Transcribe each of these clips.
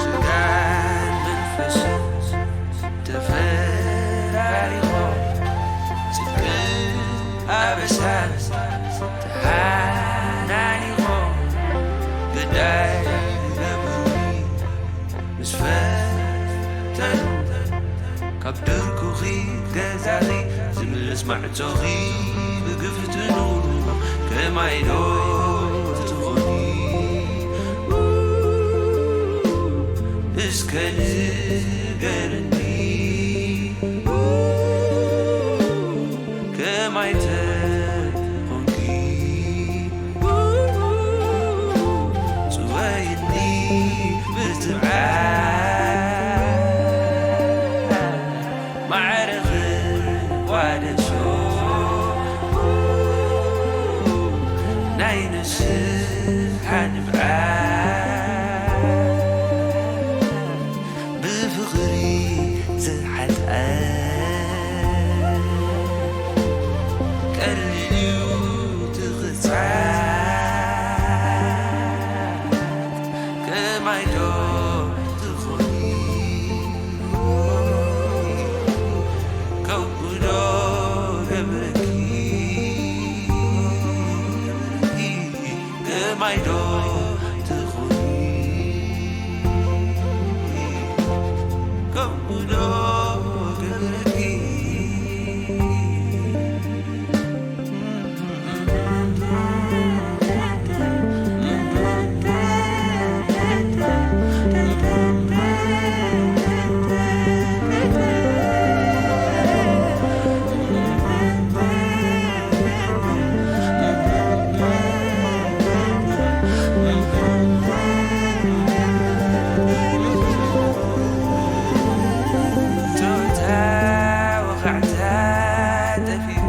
ስጋን መንፈስን ተፈራሪቖም፣ ጽድቅን ኣበሳን ተሓናኒቖም፣ ግዳይ ገብሩኒ ምስ ፈተኑ፣ ካብ ድርኩኺ ገዛኺ ዝምለስ ማዕጾኺ ብግፍትኑ፣ ከማይ ዶ ትኾኒ? እስከ ንገርኒ፣ ከማይ ተኾንኪ፣ ጽወይኒ ብትብዓት፣ ማዕረኺ ቋደሶ፣ ናይ ንስሓ ንብዓት፣ ብፍቕሪ ዝሓጥኣ፣ ቀሊል እዩ ትኽጻት፣ ከማይ ዶ ትኾኒ? ከምኡ ዶ ገብረኪ? ከማይ ዶ ትኾኒ? ከምኡ ዶ ገብረኪ? ጾታ ወኻዕታ ጠፊኡ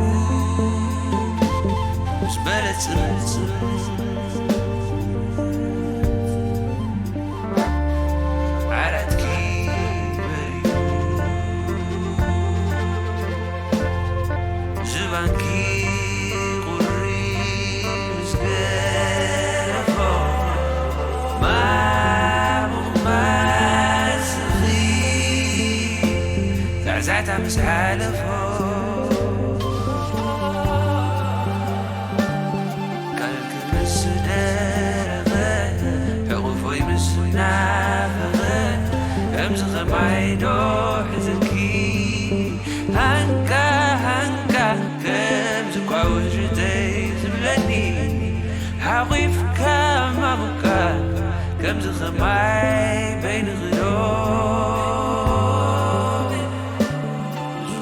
ምስ በለጽ ዓራትኪ በሪሁ፣ ዝባንኪ ቁሪ ምስ ገረፎ፣ ማሙቕ ማስኺ ዛዕዛዕታ ምስ ሓለፎ፣ ካልኪ ምስ ደረቐ፣ ሕቑፎይ ምስ ናፈቐ፣ ከምዚ ኸማይ ዶ ሕዝኪ? ሃንካ፣ ሃንካ፣ ከምዚ ኳ ውሽጠይ ዝብለኒ፣ ሓቑፍካ ማሙቕካ፣ ከምዚ ኸማይ በይንኺ ዶ?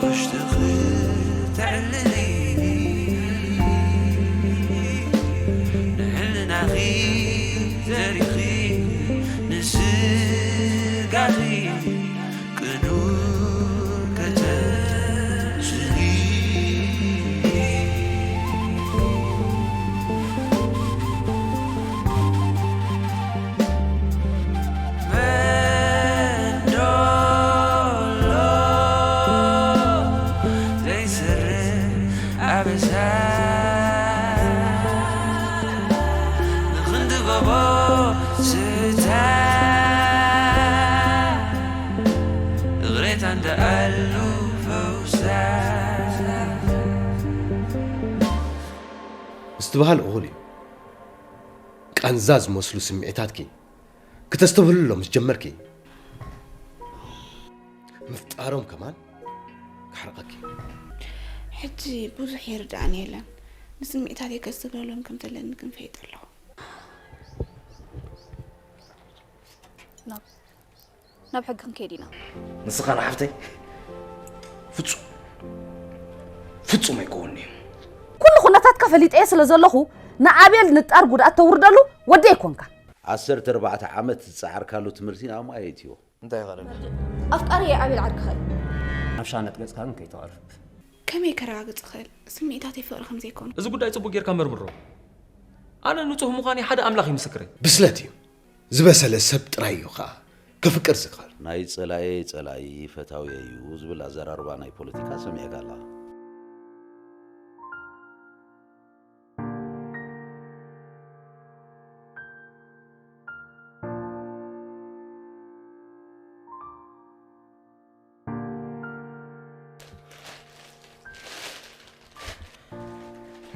ውሽጥኺ ተዕልሊ፣ ንሕልናኺ ዘሪኺ፣ ንስጋኺ ቅኑዕ ከተስሊ። መንዶሎ ዘይሰርሕ ኣበሳ፣ ንኽንዲ ጎቦ ስታ፣ እቕሬታ እንደኣሉ ፈውሳ። ምስትብሃል እኹል እዩ። ቃንዛ ዝመስሉ ስምዒታትኪ ክተስተብህልሎም ምስ ጀመርኪ፣ ምፍጣሮም ከማን ክሓርቐኪ። ሕጂ ብዙሕ ይርድኣኒ የለን። ንስምዒታተይ ከስተብህሎም ከም ዘለኒ ግን ፈይጠ ኣለኹ። ናብ ናብ ሕጊ ክንከይድ ኢና። ንስኻ ንሓፍተይ ፍጹም፣ ፍጹም ኣይከውን'ዩ። ኩሉ ኩነታትካ ፈሊጠዮ ስለ ዘለኹ፣ ንኣቤል ንጣር ጉድኣት ተውርደሉ ወዲ ኣይኮንካን። ዓሰርተ ኣርባዕተ ዓመት ዝጸዓርካሉ ትምህርቲ ናብ ማይ ኣእትዮ። እንታይ ይቐረኒ? ኣፍቃሪ ኣቤል ዓርክኻ እዩ። ናብ ሻነት ገጽካ ግን ከይተቐርብ። ከመይ ከረጋግጽ እኽእል ስምዒታተይ ፍቕሪ ከም ዘይኮኑ? እዚ ጉዳይ ጽቡቕ ጌርካ መርምሮ። ኣነ ንጹህ ምዃነይ ሓደ ኣምላኽ እዩ ምስክረይ። ብስለት እዩ። ዝበሰለ ሰብ ጥራይ እዩ ኸኣ ከፍቅር ዝኽእል። ናይ ጸላኤ ጸላኢ ፈታውየ እዩ ዝብል ኣዘራርባ ናይ ፖለቲካ ሰሚዕካ ኣለኻ።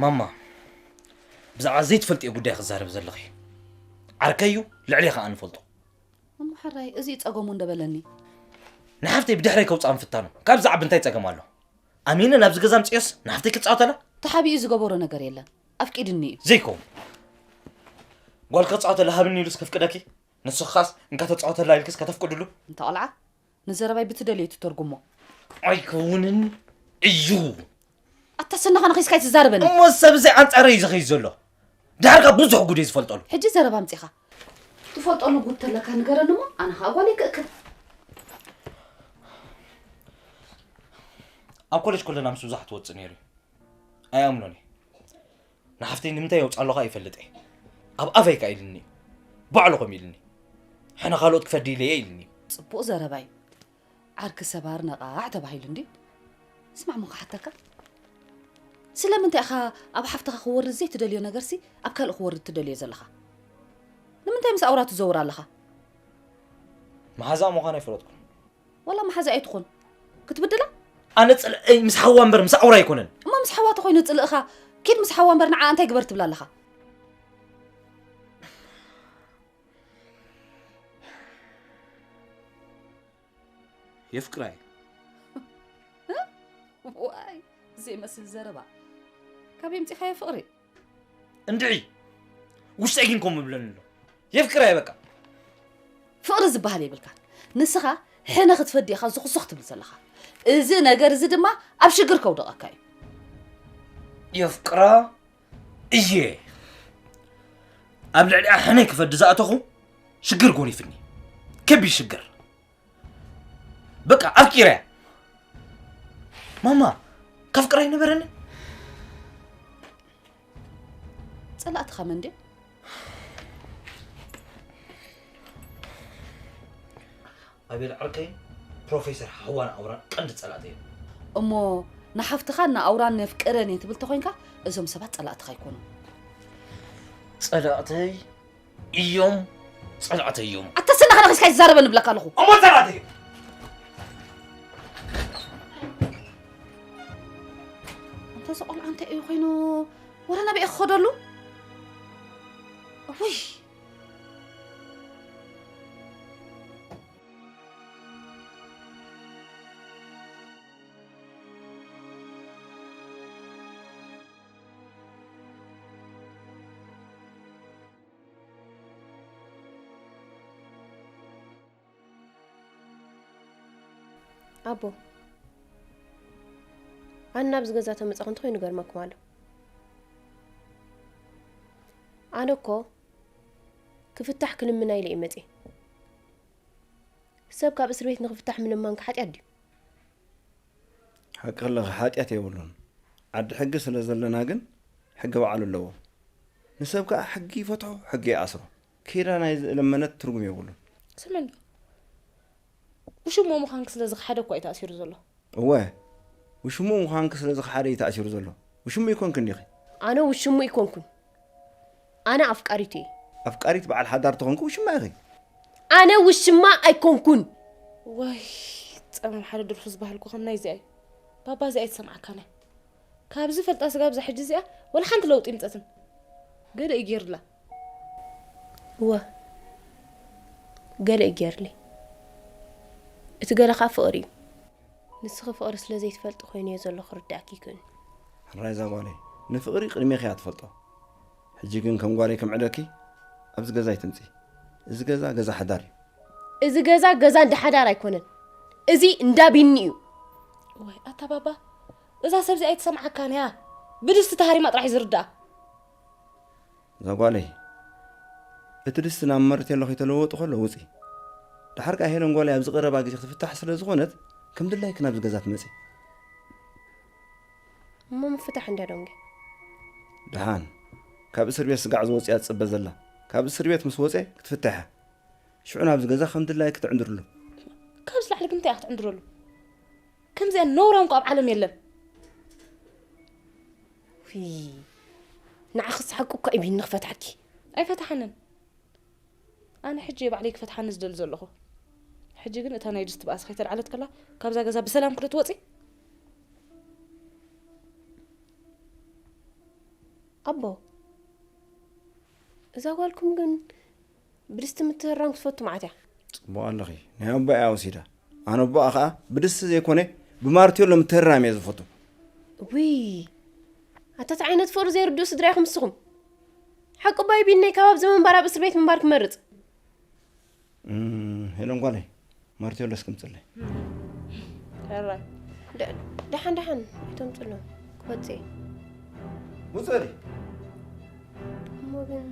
ማማ፣ ብዛዕባ ዘይትፈልጥዮ ጉዳይ ክዛረብ ዘለኺ። ዓርከይ እዩ፣ ልዕሌ ከኣ ንፈልጦ። እሞ ሕራይ፣ እዚ እዩ ጸገሙ እንደበለኒ። ንሓፍተይ ብድሕረይ ከውጽኣ ምፍታኑ፣ ካብ ዛዕባ እንታይ ጸገም ኣሎ? ኣሚነ ናብዚ ገዛ ምጽዮስ ንሓፍተይ ክጻወተላ? ተሓቢኡ ዝገበሮ ነገር የለን። ኣፍቂድኒ እዩ። ዘይከውን። ጓል ከጻወተላ ሃብኒ ኢሉስ ከፍቅደኪ? ንስኻስ እንካ ተጻወተላ ኢልክስ ከተፍቅድሉ? እንተ ቆልዓ፣ ንዘረባይ ብትደልዮ ትተርጉሞ። ኣይከውንን እዩ። ኣታ ስንኻ ንኺስካ ኣይትዛረበኒ። እሞ ሰብ እዚ ኣንጻረይ እዩ ዝኸይድ ዘሎ። ድሓር ከኣ ብዙሕ ጉድ እየ ዝፈልጠሉ። ሕጂ ዘረባ ኣምጺኻ። ትፈልጠሉ ጉድ ተለካ ንገረኒ እሞ፣ ኣነ ኸኣ ጓለይ ክእክብ። ኣብ ኮሌጅ ከለና ምስ ብዙሓት ትወጽእ ነይሩ እዩ። ኣይኣምኖን እየ። ንሓፍተይ ንምንታይ የውጽኣሉ ኸኣ ይፈልጥ እየ። ኣብ ኣፈይ ከኣ ኢልኒ እዩ። ባዕሉ ከምኡ ኢልኒ። ሕነ ካልኦት ክፈዲ ኢለ እየ ኢልኒ እዩ። ጽቡቕ ዘረባ እዩ። ዓርኪ ሰባር ነቓዕ ተባሂሉ እንድዩ። ስማዕ እሞ ክሓተካ። ስለምንታይ ኢኻ ኣብ ሓፍትኻ ክወርድ ዘይትደልዮ ነገርሲ ኣብ ካልእ ክወርድ ትደልዮ ዘለኻ? ንምንታይ ምስ ኣውራ ትዘውር ኣለኻ? መሓዛኣ ምዃን ኣይፈለጥኩን። ዋላ መሓዛኣ ኣይትኹን። ክትብድላ? ኣነ ጽልእይ ምስ ሓዋ እምበር ምስ ኣውራ ኣይኮነን። እሞ ምስ ሓዋ ተኾይኑ ጽልእኻ፣ ኪድ ምስ ሓዋ እምበር ንዓኣ እንታይ ግበር ትብላ ኣለኻ? የፍቅራ እየ። ዋይ፣ ዘይመስል ዘረባ። ካበይ ኣምጺኻዮ ፍቕሪ? እንድዒ፣ ውሽጠይ ግን ከምኡ ይብለኒ ኣሎ። የፍቅራ እየ በቃ። ፍቕሪ ዝበሃል የብልካን። ንስኻ ሕነ ክትፈዲ ኢኻ ዞኽዞኽ ትብል ዘለኻ። እዚ ነገር እዚ ድማ ኣብ ሽግር ከውድቐካ እዩ። የፍቅራ እየ። ኣብ ልዕሊኣ ሕነ ክፈዲ ዝኣተኹ ሽግር ጎኒፍኒ። ከቢድ ሽግር። በቃ ኣፍቂረያ። ማማ፣ ከፍቅራ ኣይነበረንን። ጸላእትኻ መን ድዮም? ኣቤል ዓርከይን ፕሮፌሰር ሓዋን ኣውራን ቀንዲ ጸላእተይ እዮም። እሞ ንሓፍትኻን ንኣውራን ነፍቅረን እየ ትብል ተኾይንካ፣ እዞም ሰባት ጸላእትኻ ኣይኮኑን። ጸላእተይ እዮም፣ ጸላእተይ እዮም። ኣታ ስንኻ ነኺስካ ኣይትዛረበኒ እብለካ ኣለኹ። እሞ ጸላእተይ እዮም። ኣንታ እዚ ቆልዓ እንታይ እዩ ኮይኑ? ወረ ናበይ ክኸደሉ? ውይ! ኣቦ፣ ኣነ ናብዚ ገዛ ተመጻኹ እንተኾይኑ ይገርመኩም ኣሎ። ኣነ እኮ ክፍታሕ ክልምና ኢለ እየ መጽየ። ሰብ ካብ እስር ቤት ንኽፍታሕ ምልማን ከ ሓጢኣት ድዩ? ሓቂ ኣለኺ፣ ሓጢኣት የብሉን። ዓዲ ሕጊ ስለ ዘለና ግን ሕጊ ባዕሉ ኣለዎ። ንሰብ ከኣ ሕጊ ይፈትሖ፣ ሕጊ ይኣስሮ። ኪዳ ናይ ዝእለመነት ትርጉም የብሉን። ስምዕዶ፣ ውሽሞ ምዃንኪ ስለ ዝኸሓደ እኮ እዩ ተኣሲሩ ዘሎ። እወ፣ ውሽሞ ምዃንኪ ስለ ዝኸሓደ እዩ ተኣሲሩ ዘሎ። ውሽሞ ይኮንክን ዲኺ? ኣነ ውሽሞ ይኮንኩን። ኣነ ኣፍቃሪቱ እየ። ኣፍቃሪት በዓል ሓዳር ተኾንኪ ውሽማ ኢኺ። ኣነ ውሽማ ኣይኮንኩን። ወይ ጸመም ሓደ ድርፉ ዝበሃልኩ ከም ናይዚኣ እዩ። ባባ እዚኣ ኣይትሰምዓካን እያ። ካብ ዝፈልጣ ስጋብ እዛ ሕጂ እዚኣ ወላ ሓንቲ ለውጢ ይምጸትን። ገለ እዩ ገይሩላ። እወ፣ ገለ እዩ ገይሩለይ። እቲ ገለ ከኣ ፍቕሪ እዩ። ንስኺ ፍቕሪ ስለ ዘይትፈልጢ ኮይኑ እየ ዘሎ ክርድኣኪ ይክእልኒ። ሕራይ እዛ ጓለይ፣ ንፍቕሪ ቅድሜኺ እያ ትፈልጦ። ሕጂ ግን ከም ጓለይ ከምዕደኪ ኣብዚ ገዛ ኣይትምጺ። እዚ ገዛ ገዛ ሓዳር እዩ። እዚ ገዛ ገዛ እንዳ ሓዳር ኣይኮነን። እዚ እንዳ ቢኒ እዩ። ወይ ኣታ ባባ፣ እዛ ሰብ እዚኣ ኣይትሰምዓካን እያ። ብድስቲ ተሃሪማ ጥራሕ እዩ ዝርድኣ። እዛ ጓለይ፣ እቲ ድስቲ ናብ መሬት የሎ ከይተለወጡ ከሎ ውጺ። ድሓር ከኣ ሄለን ጓለይ ኣብዚ ቀረባ ግዜ ክትፍታሕ ስለ ዝኾነት ከም ድላይኪ ናብዚ ገዛ ትመጺ። እሞ ምፍታሕ እንዳ ዶንጌ። ደሓን፣ ካብ እስር ቤት ስጋዕ ዝወፅያ ትፅበ ዘላ። ካብ እስር ቤት ምስ ወፀ ክትፍትሐ። ሽዑ ናብዚ ገዛ ከም ድላይ ክትዕንድርሉ። ካብዚ ላዕሊ ግን እንታይ እያ ክትዕንድረሉ? ከምዚኣ ነውራም እኮ ኣብ ዓለም የለን። ዊ ንዓኽስ ሓቂ እኮ እዩ ንኽፈትሓኪ። ኣይፈትሓንን። ኣነ ሕጂ ባዕለይ ክፈትሓኒ ዝደሊ ዘለኹ። ሕጂ ግን እታ ናይ ድስቲ ባእሲ ከይተልዓለት ከላ ካብዛ ገዛ ብሰላም ክዶ ትወፂ? ኣቦ፣ እዛ ጓልኩም ግን ብድስቲ ምትህራም ክትፈቱ መዓት እያ። ጽቡቕ ኣለኺ። ናይ ኣቦኣ እያ ወሲዳ። ኣነ ኣቦኣ ኸኣ ብድስቲ ዘይኮነ ብማርቴሎ ምትህራም እየ ዝፈቱ። ውይ፣ ኣታ እንታይ ዓይነት ፍቕሪ ዘይርድኡ ስድራ ኢኹም ንስኹም። ሓቂ ባይ ቢነይ ካብ ኣብዚ ምንባር ኣብ እስር ቤት ምንባር ክመርጽ። እም፣ ሄለን ጓለይ፣ ማርቴሎ እስኪ ምጽለይ። ሕራይ። ደ-፣ ደሓን ደሓን፣ ኣይተምጽሎ። ክወጽእ እየ። ውጽእ በሊ። እሞ ግን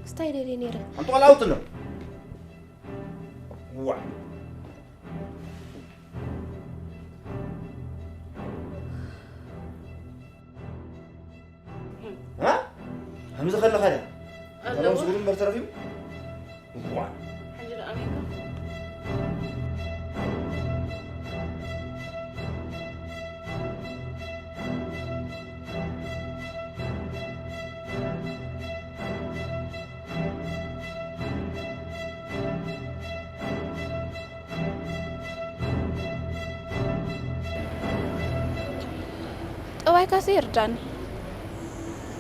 ክስታይ ደልየ ነይረ። ሓንቲ ቆልዓ ውጥሎ። ዋዕ። እ? ከምዚ ከለኻ ድያ? ኣለዎ። ሰላም ስጉሪ እምበር ተረኺቡ? ዋዕ። ሕጂ ደኣ ኣሜንካ። ጠባይካሲ ይርዳኒ።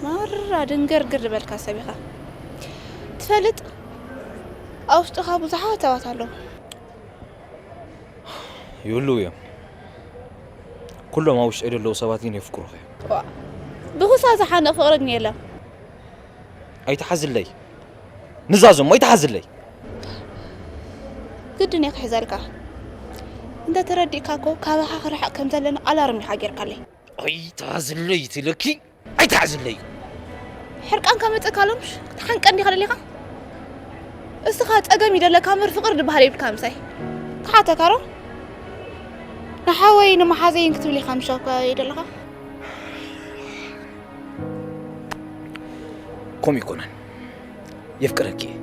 ማራ ድንገርግር ዝበልካ ሰብ ኢኻ። ትፈልጥ፣ ኣብ ውሽጥኻ ብዙሓት ሰባት ኣለዉ። ይህልዉ እዮም። ኩሎም ኣብ ውሽጠይ ዘለዉ ሰባት ግን የፍቅሩኻ እዮም። ዋ፣ ብኹሳ ዝሓንቕ ፍቕሪ ግን የለን። ኣይትሓዝለይ። ንዛዞ እሞ ኣይትሓዝለይ። ግድን እየ ክሕዘልካ። እንተ ተረዲእካ እኮ ካባኻ ክርሕቕ ከም ዘለኒ ኣላርም ኢኻ ጌርካለይ። ኣይትሓዝለይ ትብለኪ? ኣይትሓዝለይ። ሕርቃንካ መጸካ ሎምሽ ክትሓንቀ እንዲኻ ደሊኻ? እስኻ ጸገም ይደለካ እምበር ፍቕሪ ዝበሃል የብልካ ምሳይ። ክሓተካ ዶ? ንሓወይ ንመሓዘይን ክትብል ኢኻ ምሽ እኮ ይደለኻ? ከምኡ ይኮነን። የፍቅረኪ እየ።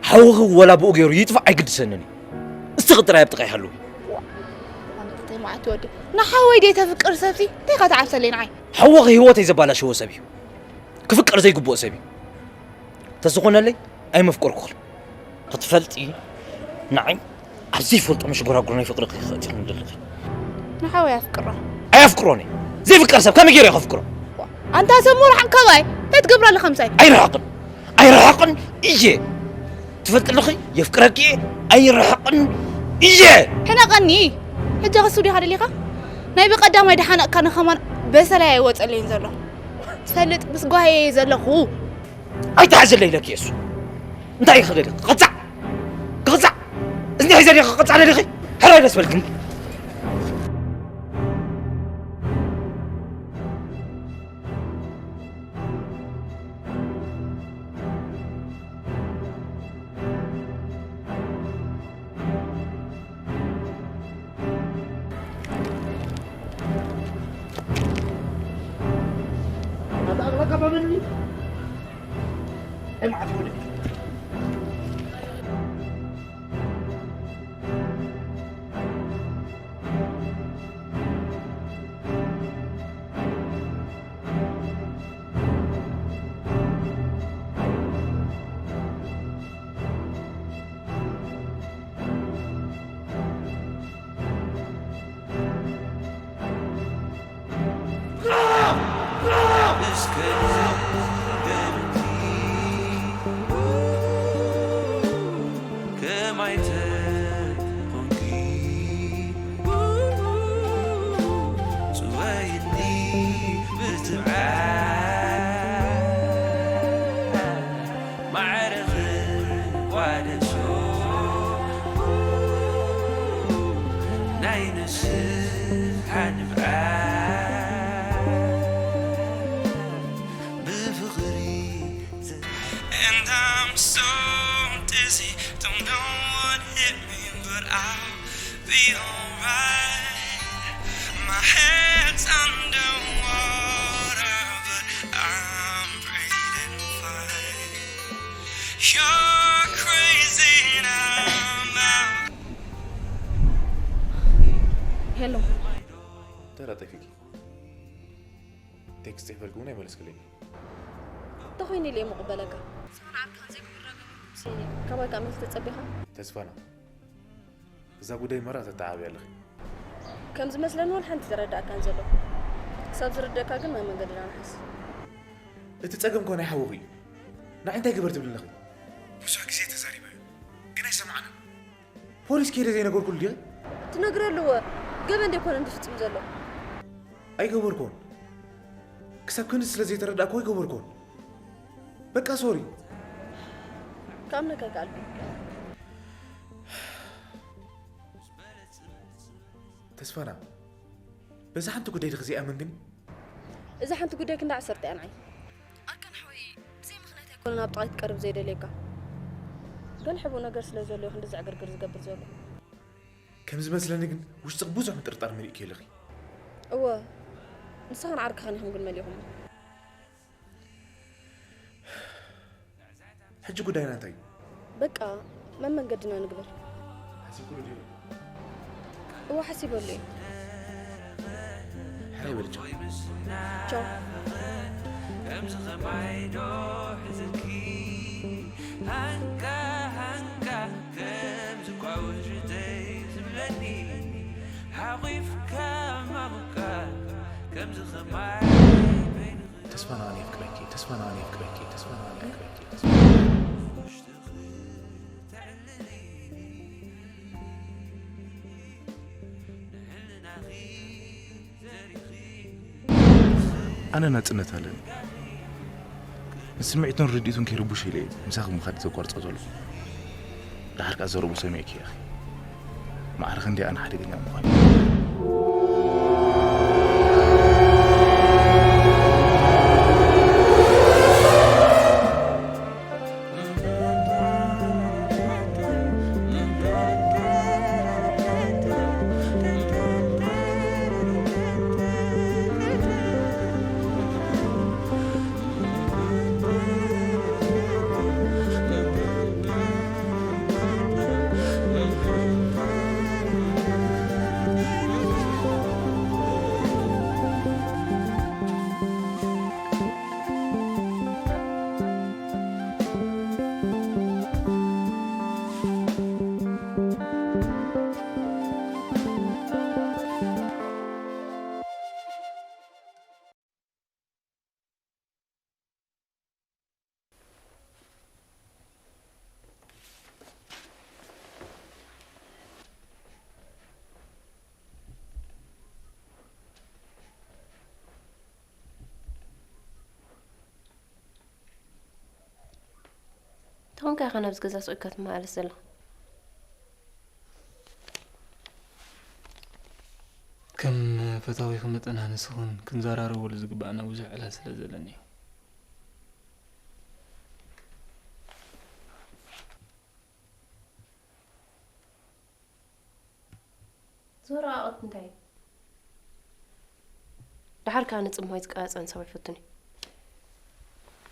ሓውኺ ወላ ብኡ ገይሩ ይጥፋእ ኣይግድሰንን እዩ። እስኺ ጥራይ ኣብ ጥቓይ ሃልዊ። ኣንተ መዓት ወዲ። ንሓወይ ደይ ተፍቅር ሰብሲ እንታይ ኢኻ ትዓብሰለይ ንዓይ? ሓውኺ ህይወተይ ዘባላሸወ ሰብ እዩ። ክፍቀር ዘይግብኦ ሰብ እዩ። ተዝኾነለይ ኣይመፍቀርኩኽን። ክትፈልጢ ንዓይ ኣብ ዘይፈልጦ መሽጎራጉር ናይ ፍቕሪ ክኸእቲ ከም ዘለኺ። ንሓወይ ኣፍቅሮ። ኣየፍቅሮን እየ። ዘይፍቀር ሰብ ከመይ ገይረ ከፍቅሮ? ኣንታ ሰብ መርሓቕ ካባይ እንታይ ትገብር ኣለኻ ምሳይ? ኣይረሓቕን። ኣይረሓቕን እየ። ትፈልጢ ኣለኺ? የፍቅረኪ እየ። ኣይረሓቕን እየ። ሕነቐኒ። ሕጂ ክሱ ዲኻ ደሊኻ? ናይ ብቐዳማይ ድሓነቕካ ንኸማን በሰላይ ኣይወጸለይን ዘሎ። ትፈልጥ ምስ ጓየ እየ ዘለኹ። ኣይትሓዘለይ ኢለኪ እሱ። እንታይ እዩ ክደሊ? ክቕጻዕ! ክቕጻዕ! እዝኒ ሒዘ ድየ ክቕጻዕ ደሊኺ? ሕራይ ደስ በልክን። And I'm so dizzy, don't know what hit me, but I'll be alright. My head's underwater, but I'm breathing You're crazy and I'm out. ሄሎ፣ ተራጠፊኪ ቴክስት ይፈልግ እውን ኣይመለስክልኝ። እንተኾይኑ ኢለ ምቕበለካ። ሰብን ዓርክኻን ዘይክብር ነገር ምምስል እዩ። ካባይ ከኣ መልሲ ተጸቢኻ? ተስፋና እዛ ጉዳይ መራ ተተዓብያ ኣለኺ። ከም ዝመስለኒ እውን ሓንቲ ተረዳእካን ዘሎ። ክሳብ ዝርደእካ ግን መመንገድና ንሓስ። እቲ ጸገም ኮነ ሓውኺ እዩ። ንዓይ እንታይ ግበር ትብል ኣለኺ? ብዙሕ ግዜ ተዛሪበ ግን ኣይሰማዕናን። ፖሊስ ከይደ ዘይነገርኩሉ ድየ? ትነግረሉ እወ፣ ገበን ደይኮነን ዝፍጽም ዘሎ። ኣይገበርኩን። ክሳብ ክንዲ ስለ ዘይተረዳእኩ ኣይገበርኩን። በቃ ሶሪ። ክኣምነካ ኣይከኣልኩን። ተስፋና በዛ ሓንቲ ጉዳይ ድኺ ዘይኣመንክኒ? እዛ ሓንቲ ጉዳይ ክንዳ ዓሰርተ እያ ንዓይ። ኣርካን ሓወይ፣ ብዘይ ምኽንያት ኣይኮነን ኣብ ጥቓይ ክትቀርብ ዘይደልየካ። ገለ ሕቡእ ነገር ስለ ዘሎ እዩ ክንድዚ ዕግርግር ዝገብር ዘሎ። ከም ዝመስለኒ ግን ውሽጥኺ ብዙሕ ምጥርጣር መሊእኪ ኣለኺ። እወ፣ ንስኻን ዓርክኻን ኢኹም ግን መሊእኹሞ። ሕጂ ጉዳይና እንታይ እዩ? በቃ መመንገድና ንግበር። ሓሲብኩሉ ድዩ? እወ ሓሲበሉ እየ። ሕራይ በልቻ። ቻው። ከምዚ ኸማይ ዶ ሕዝልኪ ሃንካ ሃንካ ከምዚ ጓውጅተይ ዝብለኒ ሓቒፍካ ማሙካ ከምዚ ኸማይ በይንኺ ተስፋና ኣነ የፍቅረኪ፣ ተስፋና ኣነ የፍቅረኪ፣ ተስፋና ኣነ የፍቅረኪ። ኣነ ናጽነት ኣለኒ። ንስምዒቱን ርድኢቱን ከይርብሾ ኢለ እየ ምሳኺ ምኻድ ዘቋርጾ ዘለኹ። ደሓር ከኣ ዘረቡ ሰሚዕኪ ኢኺ። ማዕረ ክንደይ ኣነ ሓደገኛ ምዃን። ተኾንካ ኢኻ ናብዚ ገዛ ስቕ ኢልካ ትመላለስ ዘለኻ? ከም ፈታዊኺ መጠን ኣነስ ኹን ክንዘራረበሉ ዝግባኣና ብዙሕ ዕላል ስለ ዘለኒ እዩ። ዞሮ ኣቕት እንታይ እዩ? ደሓር ከኣ ንጽምዋይ ዝቃጸን ሰብ ኣይፈቱን እዩ።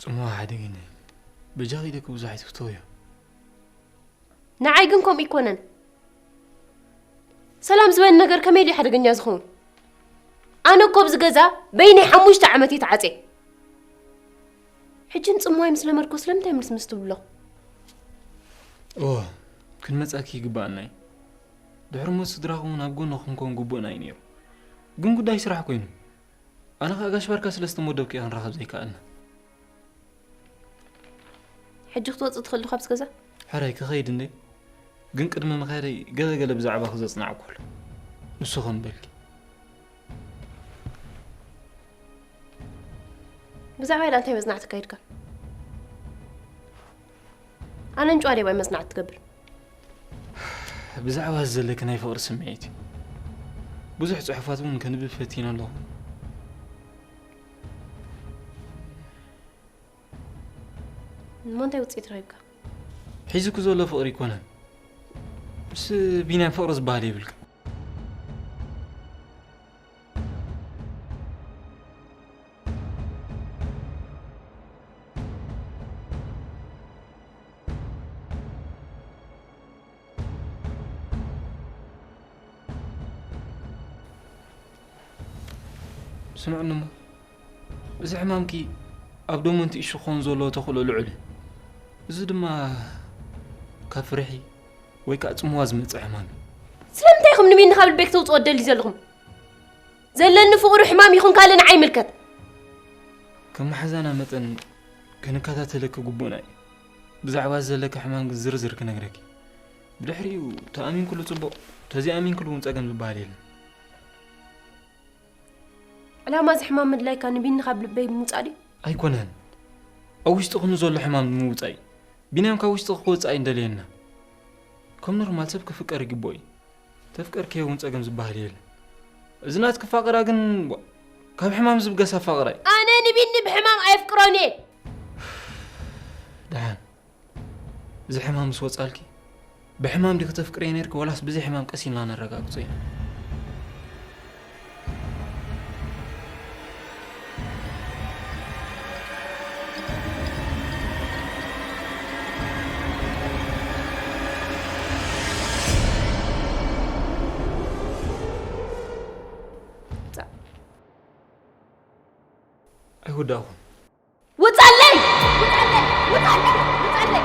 ጽምዋ ሓደገኛ እዩ። በጃኺ ኢለኪ ብዙሕ ኣይትፍተውዮ። ንዓይ ግን ከምኡ ኣይኮነን። ሰላም ዝበል ነገር ከመይ ድዩ ሓደገኛ ዝኸውን? ኣነ እኮ ኣብዚ ገዛ በይነይ ሓሙሽተ ዓመት እየ ተዓጽየ። ሕጂ ንጽምዋይ ምስ ለመድኮ ስለምንታይ ምልስ ምስ ትብሎ? እወ፣ ክንመጻኪ ይግባኣና እዩ። ድሕሪ ሞት ስድራኹም እውን ኣብ ጎንኹም ክኸውን ግቡእና እዩ ነይሩ። ግን ጉዳይ ስራሕ ኮይኑ። ኣነ ኸኣ ጋሽ ባርካ ስለ ዝተመደብኩ እየ ክንራኸብ ዘይከኣልና። ሕጂ ክትወጽእ ትኽእል ዶ ካብዚ ገዛ? ሕራይ ክኸይድ እንደ ግን ቅድሚ ምኻደይ ገለ ገለ ብዛዕባኺ ዘጽናዕኩ ኣሎ። ንሱ ከም በልኪ። ብዛዕባ ኢላ እንታይ መጽናዕቲ ኣካይድካ? ኣነ እንጭዋ ደባይ መጽናዕቲ ትገብር። ብዛዕባ እዚ ዘለኪ ናይ ፍቕሪ ስምዒት እዩ። ብዙሕ ጽሑፋት እውን ከንብብ ፈቲነ ኣለኹ። እሞ እንታይ ውጽኢት ረኺብካ? ሒዙኪ ዘሎ ፍቕሪ ኣይኮነን። ምስ ቢንያም ፍቕሪ ዝበሃል የብልካ። ስምዕኒ እሞ፣ እዚ ሕማምኪ ኣብ ዶመንቲ እሹ ክኸውን ዘለዎ ተኽእሎ ልዑል እዩ። እዚ ድማ ካብ ፍርሒ ወይ ከዓ ጽምዋ ዝመጽእ ሕማም እዩ። ስለምንታይ ኢኹም ንቢኒ ካብ ልበይ ክተውጽኦ ትደልዩ ዘለኹም? ዘለኒ ፍቕሩ ሕማም ይኹን ካልእ ንዓይ ይምልከት። ከም መሓዛና መጠን ክንከታተለኪ ግቡእና እዩ። ብዛዕባ ዘለኪ ሕማም ግን ዝርዝር ክነግረኪ። ብድሕሪኡ ተኣሚንክሉ ጽቡቕ፣ ተዘይኣሚንክሉ እውን ጸገም ዝበሃል የለን። ዕላማ እዚ ሕማም ምድላይካ ንቢኒ ካብ ልበይ ምውጻእ ድዩ? ኣይኮነን። ኣብ ውሽጥኺ ንዘሎ ሕማም ንምውጻእ እዩ። ቢንያም ካብ ውሽጥኺ ክወጽእ ኣይንደልየና። ከም ኖርማል ሰብ ክፍቀር ይግብኦ እዩ። ተፍቀርክዮ እውን ጸገም ዝበሃል የለን። እዚ ናትኪ ፋቕራ ግን፣ ዋ፣ ካብ ሕማም ዝብገስ ኣፋቕራ እዩ። ኣነ ንቢኒ ብሕማም ኣየፍቅሮን እየ። ደሓን፣ እዚ ሕማም ምስ ወጻልኪ፣ ብሕማም ዲኺ ተፍቅርዮ ነይርኪ ወላስ ብዘይ ሕማም ቀስ ኢልና ነረጋግጾ ኢና። ኣይወዳእኹን። ውጻለይ! ውጻለይ! ውጻለይ!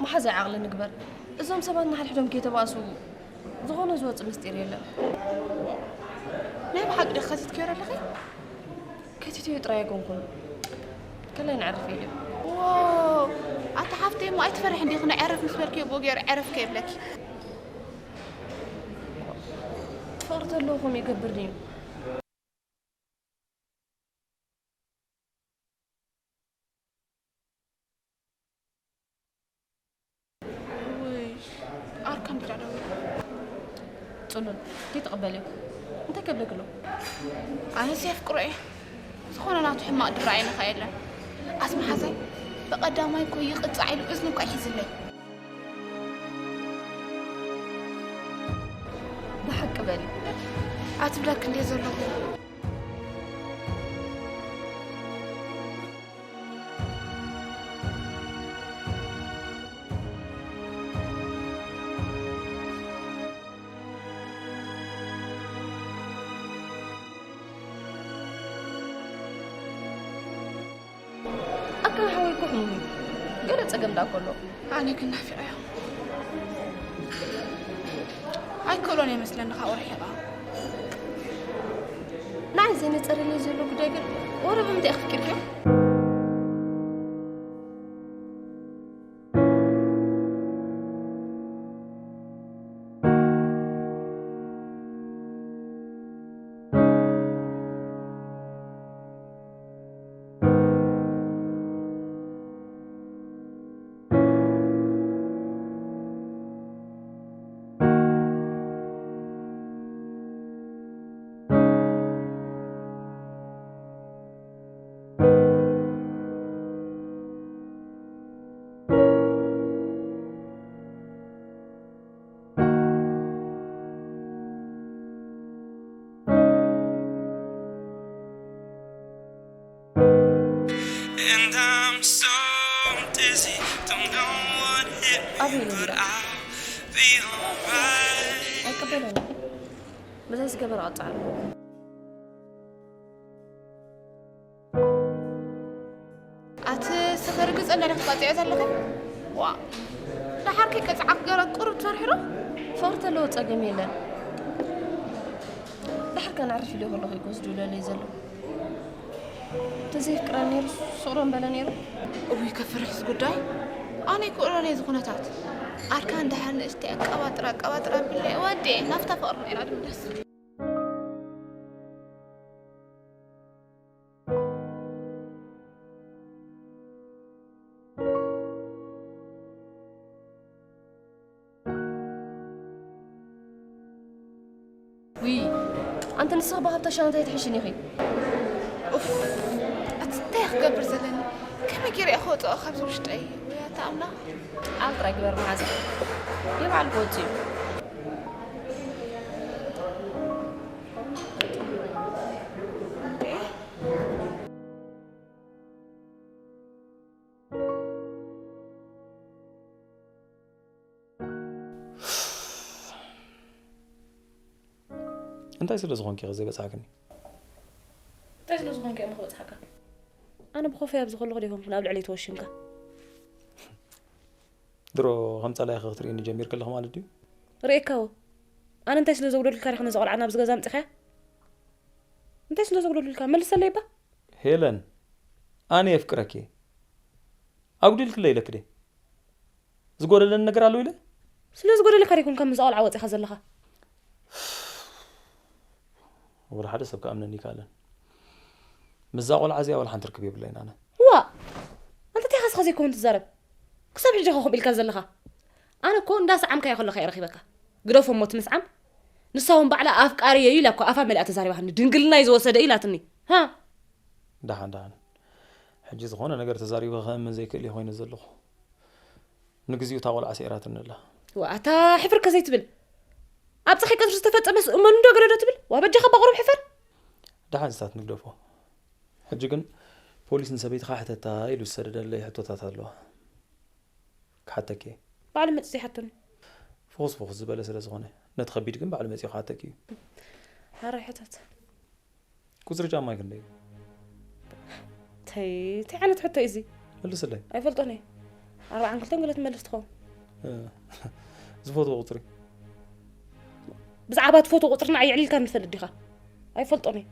መሓዛይ ዓቕሊ ንግበር። እዞም ሰባት ንሓድሕዶም ከይተባእሱ ዝኾነ ዝወጽእ ምስጢር የለን። ናይ ብሓቂ ዶ ከቲትክዮ ኣለኺ? ከቲትዮ ጥራይ ኣይኮንኩን። ከላይ ንዕርፍ ኢሉ። ዎ፣ ኣታ ሓፍተይ እሞ ኣይትፈርሒ እንዲኺ፣ ንዕርፍ ምስ በልክዮ ብኡ ገይሩ ዕርፍ ከይብለኪ። ፍቕሪ ተለዎ ከምኡ ይገብር ድዩ? ውይ፣ ኣርካን ድዳ ደዊሉ። ጽሉል፣ ከይትቕበልዮ። እንታይ ከብለክሎ? ኣነስ የፍቅሮ እየ። ዝኾነ ናቱ ሕማቕ ድረኣየኒ ኸኣ የለን። ኣስመሓዛይ፣ ብቐዳማይ እኮ ይቕጻዕ ኢሉ እዝኑ እኳ ይሒዝለይ። ብሓቂ በሊ። ኣትብለክ እንዴ ዘለኹ። ኣካ ሓወይ እኮ ሕሙም እዩ። ገለ ጸገም ደኣ ከሎ። ኣነ ግን ናፊቐዮ። ኣይክእሎን እየ መስለኒ ካብኡ ርሒቐ። ንዓይ ዘይነጸረለይ ዘሎ ጉዳይ ግን ወረ ብምንታይ ኢኺ ፈቂርክዮ? ኣበይ እዩ እንዳ? ኣይቀበሎን። በዛ ዝገበረ ቀጻሎ። ኣቲ ስኽር ግጽ እንዳ ክትቀጽዮ ዘለኺ? ዋ፣ ደሓር ከይቀጽዓክ ገለ ቁሩብ ትሰርሒ ዶ? ፍቕሪ ተለዎ ጸገም የለን። ደሓር ከነዕርፍ ኢለ ከለኹ እዩ እኮ ዝድውለለይ ዘሎ። ተዘይፍቅረኒ ነይሩ፣ ስቕ ዶ ምበለ ነይሩ? እውይ፣ ከፍርሕስ ጉዳይ። ኣነ ይክእሎ ነዚ ኩነታት። ኣርካን ደሓር ንእሽተይ ኣቀባጥራ፣ ኣቀባጥራ ብለይ፣ ወዴ፣ ናብታ ፍቕሪ ነይራ ድምለስ። ውይ፣ ኣንቲ ንስኺ ብሃብታ ሻንታ ኣይትሕሽን ኢኺ። ኡፍ፣ ኣቲ እንታይ ክገብር ዘለኒ? ከመይ ገይረ እየ ክወፅኦ ካብዚ ውሽጠይ? ወይ ኣታ ኣምላኽ። ቃል ጥራይ ግበር መሓዛ። ይበዓል ክወፅእ እዩ። እንታይ ስለ ዝኾንኪ ኢኺ ዘይበጽሓክኒ? እንታይ ስለ ዝኾንኪ እየ እሞ ክበጽሓካ? ኣነ ብኾፈይ ኣብዚ ከለኹ ዶ ይኾንኩ ናብ ልዕለይ ተወሽምካ? ድሮ ከም ጸላኢኺ ክትርእይኒ ጀሚርኪ ኣለኺ ማለት ድዩ? ርእየካዎ። ኣነ እንታይ ስለ ዘጉደልኩልካ ዲኻ ነዛ ቆልዓ ናብዚ ገዛ ኣምጺኻያ? እንታይ ስለ ዘጉደልኩልካ? መልሰለይ እባ። ሄለን፣ ኣነ የፍቅረኪ እየ። ኣጉዲልክለይ ኢለኪ ድየ? ዝጎደለኒ ነገር ኣሎ ኢለ? ስለ ዝጎደለካ ዶ ይኮንካ ምስዛ ቆልዓ ወጺኻ ዘለኻ? ወላ ሓደ ሰብ ክኣምነኒ ኣይከኣለን። ምስዛ ቆልዓ እዚኣ ወላ ሓንቲ ርክብ የብለይን ኣነ። ዋእ! ኣንታ እንታይ ኢኻ እስኻ ዘይከውን ትዛረብ? ክሳብ ሕጂ ኢኻ ከምኡ ኢልካ ዘለኻ? ኣነ እኮ እንዳሰዓምካያ ከለኻ እየ ረኺበካ። ግደፎ እሞ እቲ ምስዓም። ንሳ እውን ባዕላ ኣፍቃሪየይ እዩ ኢላ እኮ ኣፋ መሊኣ ተዛሪባትኒ። ድንግልናይ ዝወሰደ እዩ ኢላትኒ። ሃ! ደሓን ደሓን። ሕጂ ዝኾነ ነገር ተዛሪበ ከእምን ዘይክእል እየ ኮይነ ዘለኹ። ንግዚኡ እታ ቆልዓ ስዒራትኒ ኣላ። ዋእ ኣታ ሕፍር ከ ዘይትብል? ኣብ ጸሓይ ቀትሪ ዝተፈጸመስ እመኑ ዶ ገለ ዶ ትብል? ዋእ በጃኻ እባ ቁሩብ ሕፈር። ደሓን ስታት ንግደፎ። ሕጂ ግን ፖሊስ ንሰበይትኻ ሕተታ ኢሉ ዝሰደደለይ ሕቶታት ኣለዋ። ክሓተኪ እየ። ባዕሉ መጺኡ ይሓተኒ። ፍኹስ ፍኹስ ዝበለ ስለ ዝኾነ፣ ነቲ ከቢድ ግን ባዕሉ መጺኡ ክሓተኪ እዩ። ሓራይ ሕተት። ቁጽሪ ጫማይ ክንደይ እዩ? ተይ፣ እንታይ ዓይነት ሕቶ እዩ እዚ? መልስለይ። ኣይፈልጦን እየ። ኣርብዓን ክልተን ገለ ትመልስ ትኸውን። እ፣ ዝፈትዎ ቁጽሪ? ብዛዕባ ትፈትዎ ቁጽሪ ንዓይ የዕሊልካኒ ትፈልጥ ዲኻ? ኣይፈልጦን እየ።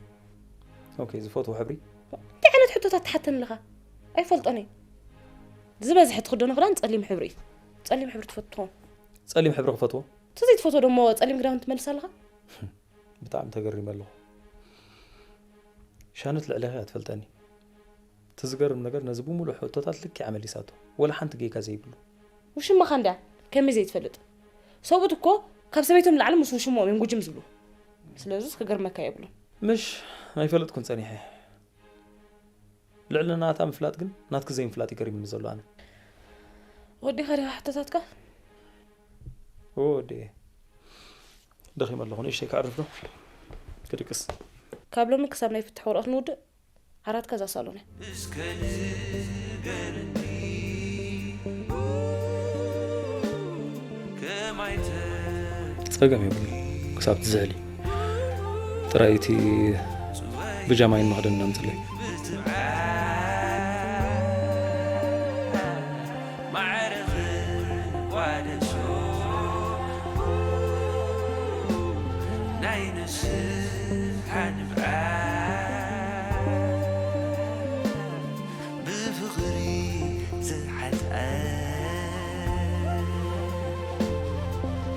ኦኬ፣ ዝፈትዎ ሕብሪ? እንታይ ዓይነት ሕቶታት ትሓተኒ ኣለኻ? ኣይፈልጦን እየ። ዝበዝሐ ትኽደኖ ክዳን ጸሊም ሕብሪ እዩ። ጸሊም ሕብሪ ትፈቱ ትኸውን። ጸሊም ሕብሪ ክፈትዎ? ተዘይትፈትዎ ደሞ ጸሊም ክዳውንቲ ትመልስ ኣለኻ? ብጣዕሚ ተገሪመ ኣለኹ። ሻነት ልዕሌኺ እያ ትፈልጠኒ። እቲ ዝገርም ነገር ነዚ ብምሉእ ሕቶታት ልኪዓ መሊሳቶ። ወላ ሓንቲ ጌጋ ዘይብሉ። ውሽማኻ እንድያ ከመይ ዘይትፈልጥ? ሰብኡት እኮ ካብ ሰበይቶም ንላዕሊ ምስ ውሽሞኦም እዮም ጉጅም ዝብሉ። ስለዚስ ክገርመካ የብሉን። ምሽ ኣይፈለጥኩን ጸኒሐ። ልዕሊ ናታ ምፍላጥ ግን ናትኪ ዘይምፍላጥ እዩ ገሪምኒ ዘሎ ኣነ። ወዲኻ ዲኻ ሕቶታትካ? እወ ወዲኤ። ደኺመ ኣለኹ፣ ንእሽተይ ከዕርፍ ዶ? ክድቅስ። ካብ ሎሚ ክሳብ ናይ ፍትሕ ወረቐት ንውድእ ዓራትካ እዛ ሳሎን እያ። እስከ ንገርኒ ከማይ ጸገም የብሉን። ክሳብ ትዝሕሊ ጥራይ እቲ ብጃማይን መኽደንን ኣምጽለይ። ማዕረ ክቋደሶ ናይ ንስሓ ንብዓት ብፍቕሪ ዝሓልኣ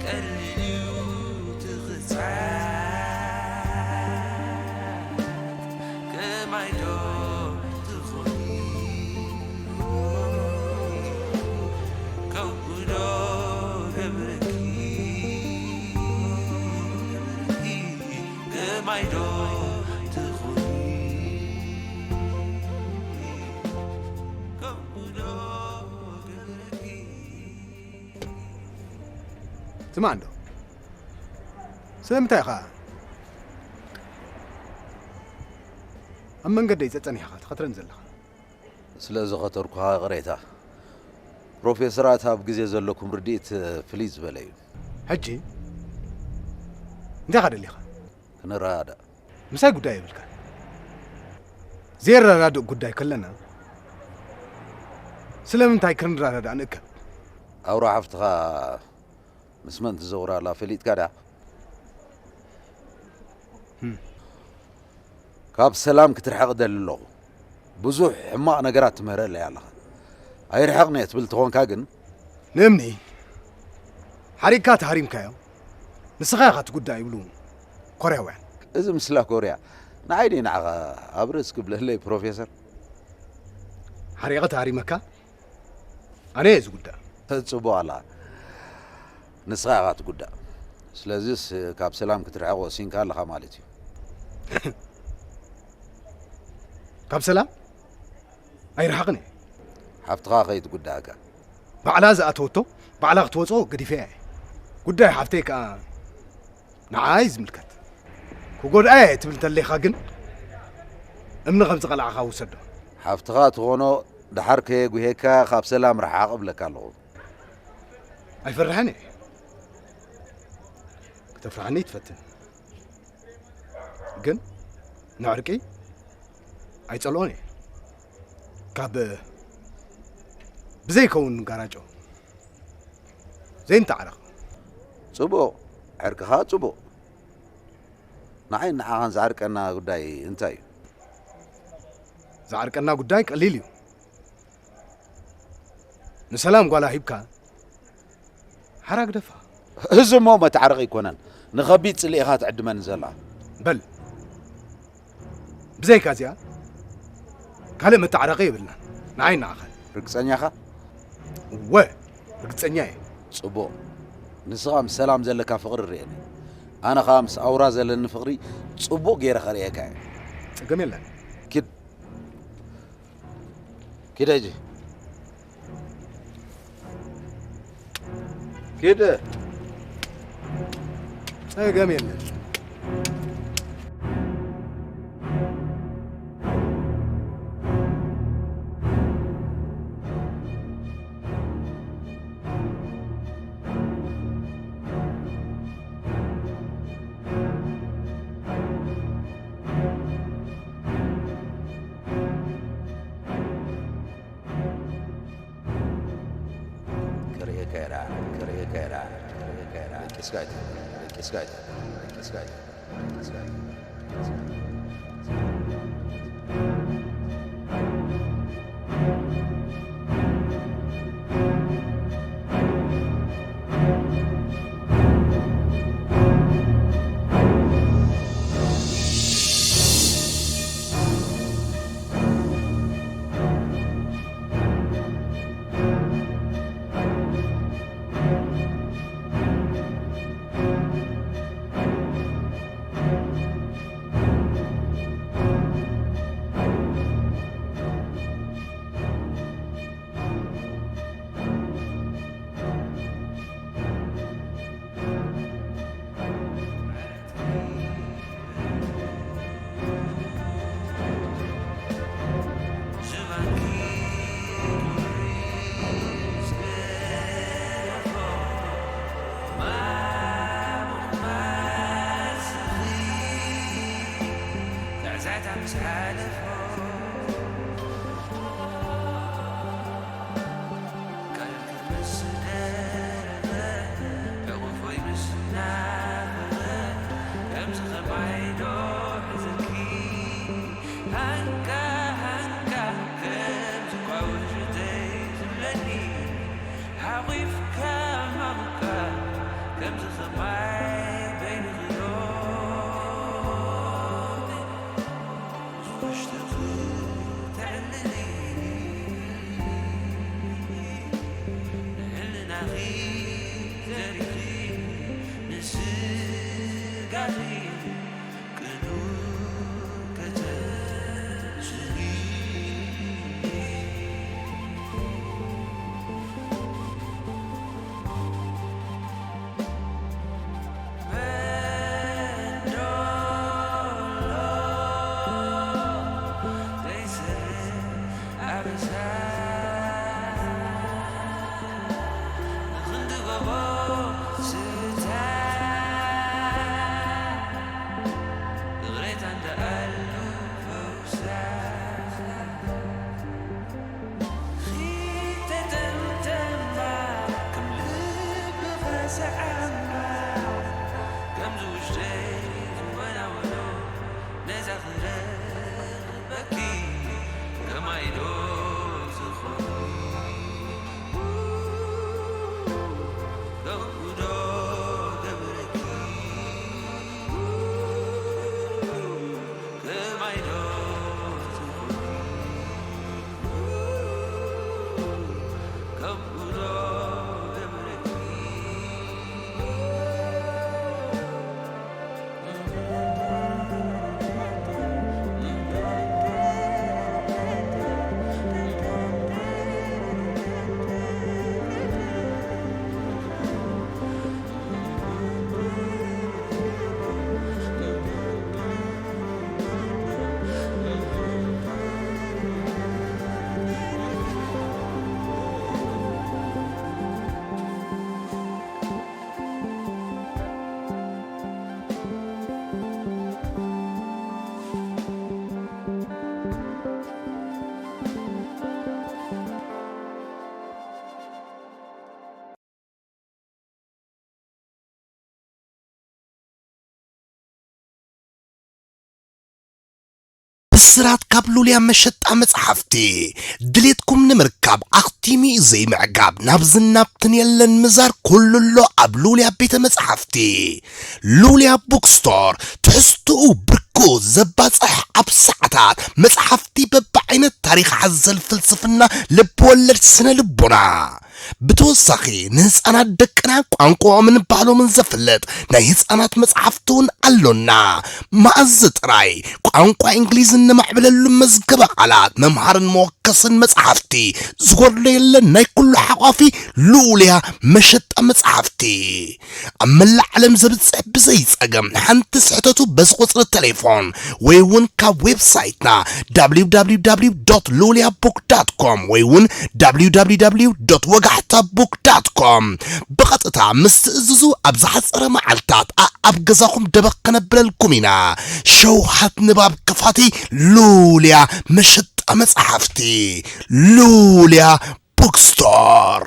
ቀሊል እዩ ትኽጻት ከማይ ዶ ትኾኒ ከምኡ ዶ ገብረኪ ከማይ ዶ ትኾኒ ከምኡ ዶ ገብረኪ ስማዕ እንዶ፣ ስለምንታይ ኢኻ ኣብ መንገደይ ጸጸኒሕኻ ትኸትረኒ ዘለኻ? ስለ ዝኸተርኩኻ ይቕሬታ። ፕሮፌሰራት፣ ኣብ ግዜ ዘለኩም ርድኢት ፍልይ ዝበለ እዩ። ሕጂ እንታይ ኢኻ ደሊኻ? ክንረዳእ። ምሳይ ጉዳይ የብልካ። ዘየረዳድእ ጉዳይ ከለና ስለምንታይ ክንረዳዳእ ንእከብ? ኣውራ ሓፍትኻ ምስ መን ትዘውር ኣላ ፈሊጥካ ድያ? ካብ ሰላም ክትርሕቕ እደሊ ኣለኹ። ብዙሕ ሕማቕ ነገራት ትምህረለይ ኣለኻ። ኣይርሕቕን እየ ትብል ተኾንካ ግን፣ ንእምኒ ሓሪቕካ ተሃሪምካዮ ንስኻ ኢኻ ትጉዳእ ይብሉ ኮርያውያን። እዚ ምስላ ኮርያ ንዓይ ድዩ ንዓኻ ኣብ ርእስ ክብለለይ ፕሮፌሰር? ሓሪቐ ተሃሪመካ ኣነ እየ ዝጉዳእ። ጽቡቕ ኣላ። ንስኻ ኢኻ ትጉዳእ። ስለዚስ ካብ ሰላም ክትርሕቕ ወሲንካ ኣለኻ ማለት እዩ። ካብ ሰላም ኣይርሕቕን እየ። ሓፍትኻ ከይትጉዳእካ። ባዕላ ዝኣተወቶ ባዕላ ክትወጾ ገዲፈያ እየ። ጉዳይ ሓፍተይ ከኣ ንዓይ ዝምልከት። ክጎድኣየ ትብል እንተሌኻ ግን እምኒ ከም ዝቐላዕኻ ውሰዶ። ሓፍትኻ ትኾኖ ደሓር ከየጉሄካ ካብ ሰላም ርሓቕ እብለካ ኣለኹ። ኣይፈርሕን እየ። ክተፍርሓኒ ትፈትን። ግን ንዕርቂ ኣይጸልኦን እየ። ካብ ብዘይከውን ጋራጮ ዘይንተዓረቕ። ጽቡቕ፣ ዕርቅኻ ጽቡቕ። ንዓይን ንዓኻን ዝዓርቀና ጉዳይ እንታይ እዩ? ዝዓርቀና ጉዳይ ቀሊል እዩ። ንሰላም ጓላ ሂብካ ሓራ ግደፋ። እዚ እሞ መተዓረቒ ኣይኮነን። ንኸቢድ ጽልኢ ኢኻ ትዕድመኒ ዘላ። በል ብዘይካ እዚኣ ካልእ መተዓረቒ የብልናን ንዓይን ንዓኻን። ርግጸኛ ኢኻ? እወ ርግጸኛ እየ። ጽቡቕ። ንስኻ ምስ ሰላም ዘለካ ፍቕሪ ርእየኒ። ኣነ ኸኣ ምስ ኣውራ ዘለኒ ፍቕሪ ጽቡቕ ገይረ ኸርእየካ እየ። ጸገም የለን። ኪድ። ኪድ ሕጂ። ኪድ። ጸገም የለን። ብስራት ካብ ሉልያ መሸጣ መጽሓፍቲ። ድሌትኩም ንምርካብ ኣኽቲሙ እዩ ዘይምዕጋብ። ናብ ዝናብትን የለን ምዛር ኩሉ ኣሎ ኣብ ሉልያ ቤተ መጽሓፍቲ። ሉልያ ቡክስቶር፣ ትሕዝትኡ ብርኩ ዘባጽሕ፣ ኣብ ሰዓታት መጽሓፍቲ በብዓይነት፣ ታሪኽ ሓዘል፣ ፍልስፍና፣ ልብ ወለድ፣ ስነ ልቦና። ብተወሳኺ ንህፃናት ደቅና ቋንቋኦምን ባህሎምን ዘፍልጥ ናይ ህፃናት መጽሓፍቲ እውን ኣሎና። መኣዝ ጥራይ ቋንቋ እንግሊዝ እነማዕብለሉ መዝገበ ቃላት፣ መምሃርን መወከስን መጽሓፍቲ፣ ዝጎድሎ የለን። ናይ ኩሉ ሓቋፊ ሉልያ መሸጣ መጽሓፍቲ። ኣብ መላእ ዓለም ዘብጽሕ ብዘይ ጸገም ሓንቲ ስሕተቱ በዚ ቁጽሪ ቴሌፎን ወይ እውን ካብ ዌብሳይትና www.luliabook.com ወይ እውን www.ወጋሕታbook.com ብቐጥታ ምስ ትእዝዙ ኣብ ዝሓጸረ መዓልታት ኣኣብ ገዛኹም ደበኽ ከነብለልኩም ኢና። ሸውሃት ንባብ ከፋቲ ሉልያ መሸጣ መጽሓፍቲ። ሉልያ ቡክስቶር።